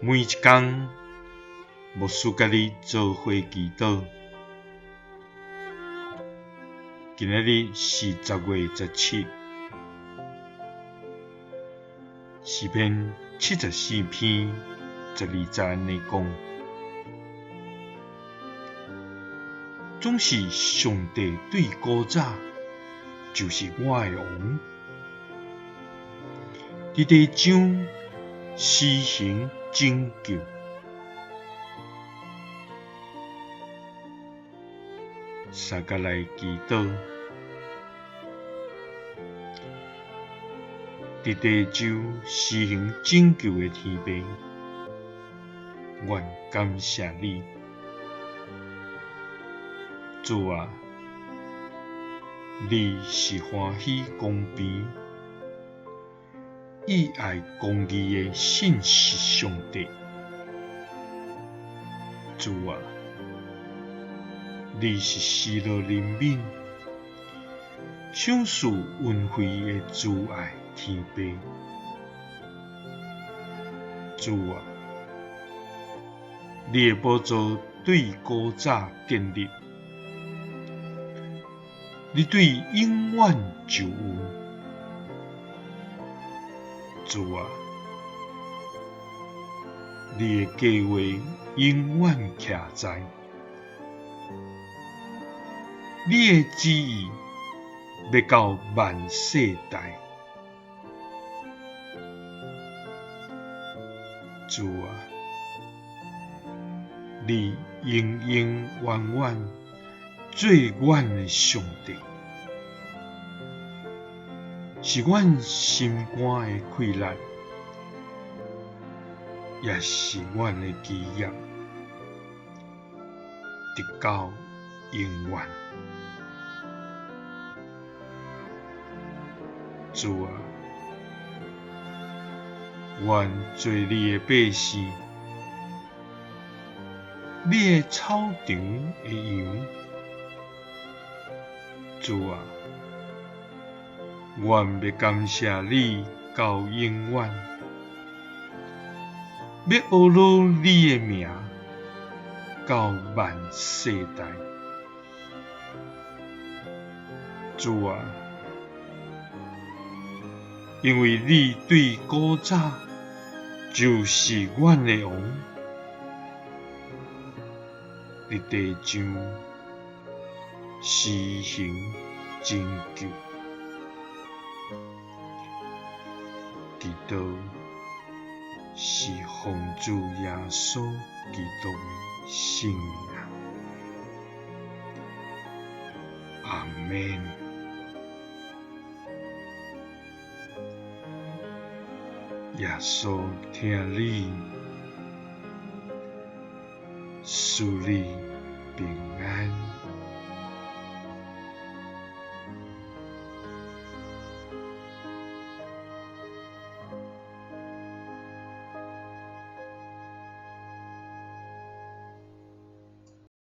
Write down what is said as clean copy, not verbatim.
每一工，牧師佮你做伙祈禱。今仔日是10月17，詩篇74篇12節按呢講：總是上帝對古早就是我的王，佇地上施行拯救。相佮來祈禱，佇地上施行拯救的天父，阮感謝你，主啊，你是歡喜公平、意愛公義的信實上帝，主啊，你是施予憐憫、賞賜恩惠的慈愛天父，主啊，你的寶座對古早建立，你對永遠就有，主啊，你的計劃永遠徛在，你的旨意欲到萬世代。主啊，你永永遠遠做阮的上帝，是阮心肝的氣力，也是阮的基業，直到永遠。主啊，阮做你的百姓，你的草場的羊。主啊，阮欲感謝你到永遠，欲阿羅你的名到萬世代。主啊，因為你對古早就是阮的王，佇地上施行拯救。祈禱是奉主耶穌基督的聖名。阿們。耶穌疼你，賜你平安。